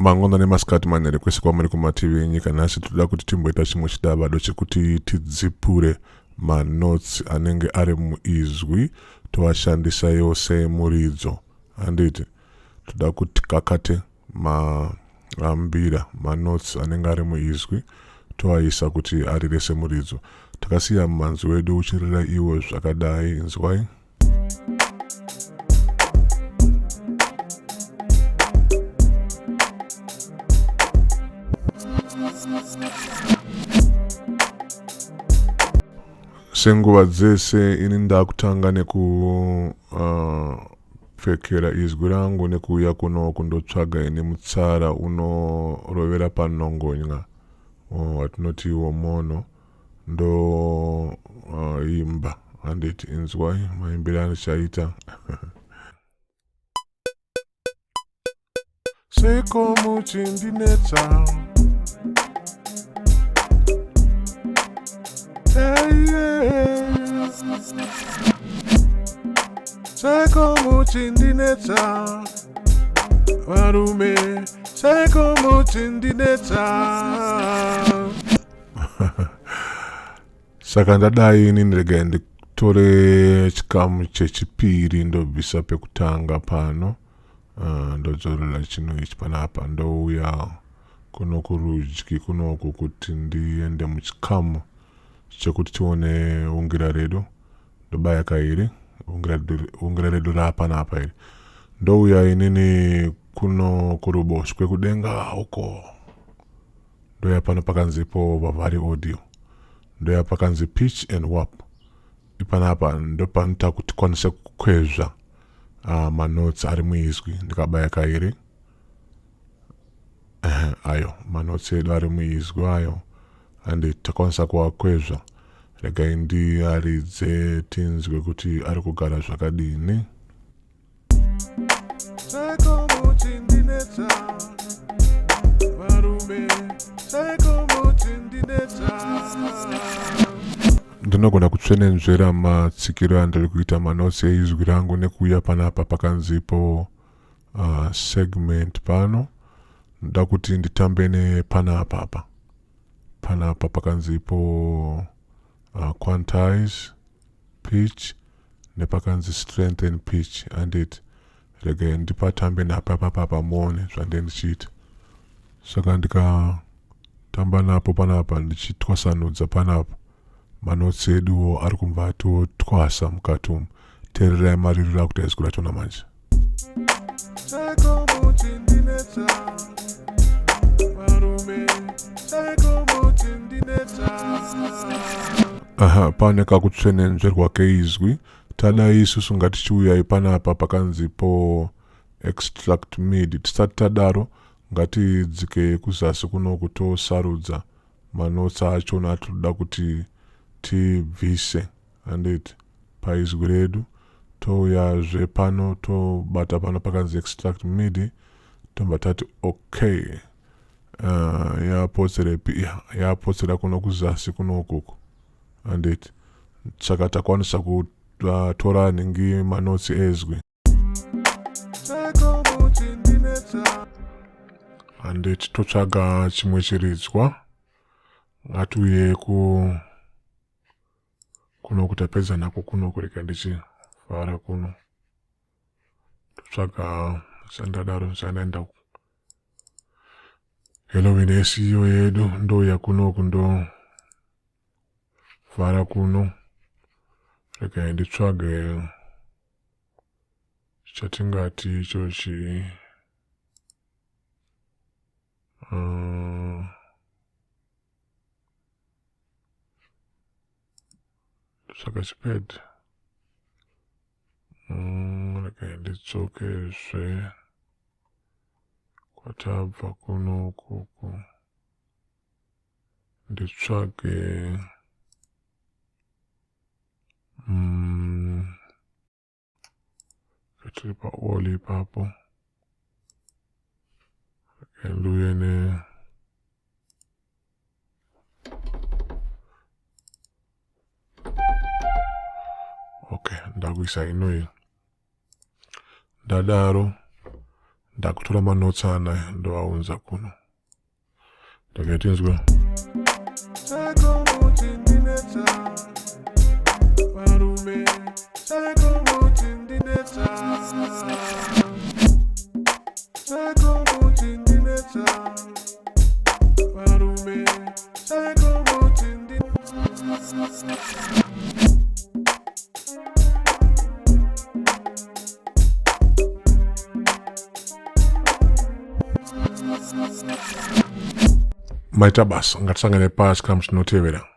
Mangwana nemasikati manhere kwese kwamuri kumativi enyika. Nhasi tinoda kuti timboita chimwe chidavado chekuti tidzipure manotes anenge ari muizwi toashandisa yose muridzo. Handiti toda kuti tikakate mambira manotes anenge ari muizwi toaisa kuti arire semuridzo. Takasiya mumhanzi wedu uchirira iwo zvakadai. Inzwai. Senguva dzese ini ndakutanga nekupfekera izwi rangu nekuuya kuno kundotsvaga ini mutsara unorovera panongonya watinoti iwo mono. Ndoimba handiti inzwai maimbiro andichaita. Seiko muchindinetsa? Hey, hey. Seiko muchindinetsa varume? Seiko muchindinetsa? Saka ndadai inini, regai nditore chikamu chechipiri ndobvisa pekutanga pano. Ndodzorera chino ichi panapa, ndouya kuno kurudyi kunoku kuti ndiende muchikamu chekuti tione ungira redu. Ndobaya kairi ungira redu raapanapa iri. Ndouya inini kuno kuruboshwe kudenga uko, ndoya pano pakanzi ipo Vavari Audio, ndoya pakanzi Pitch and Warp. Ipanapa ndopanoita kuti tikwanise kukwezva manotes ari muizwi. Ndikabaya kairi ayo manotes edu ari muizwi ayo, and takwanisa kuakwezva. Regai ndiaridze tinzwe kuti ari kugara zvakadini. Seiko muchindinetsa varume? Seiko muchindinetsa? Ndinogona kutsvenenzvera matsikiro andiri kuita manotsi eizwi rangu nekuuya panapa pakanzipo segment pano. Ndoda kuti nditambe nepanapa apa, panapa pakanzipo quantize pitch nepakanzi strengthen pitch. Handiti regai ndipatambe napo apapapa muone zvandee ndichiita. Saka ndikatamba napo panapa ndichitwasanudza panapa, manotsi eduwo ari kubva atotwasa mukati umu. Teererai maririro akuita izwi rachona manje. Seiko muchindinetsa varume? Seiko muchindinetsa? Aha, pane kakutsvenenzverwa keizwi. Tadai isusu ngatichiuyai panapa pakanzi po extract mid. Tisati tadaro ngatidzikei kuzasi kunoku tosarudza manotsi achona atinoda kuti tibvise, handiti, paizwi redu. Touyazve pano tobata pano pakanzi extract midi, tobva tati okay. Yapotserepi? Ya, yapotsera kuno kuzasi kunokuku, handiti? Saka takwanisa kutora nhingi manotsi ezwi, handiti? Totsvaga chimwe chiridzwa. Ngatiuye ku kuno kutapedza nako kuno kurega ndichivhara kuno, totsvaga sandadaro sandaenda Halloween SEO yedu. Ndouya kunoku ndo vhara kuno. Regai nditsvage chatingati ichochi. Ndotsvaga chipad. Regai ndidzokezve kwatabva kunokuku nditsvage tiri paall ipapo. Regai ndiuye ne okay, ndakuisa inoyi. Ndadaro Ndakutora manotes anaya ndoaunza kuno. Ndakaitinzwa. Maita basa, ngatisangane pachikamu chinotevera.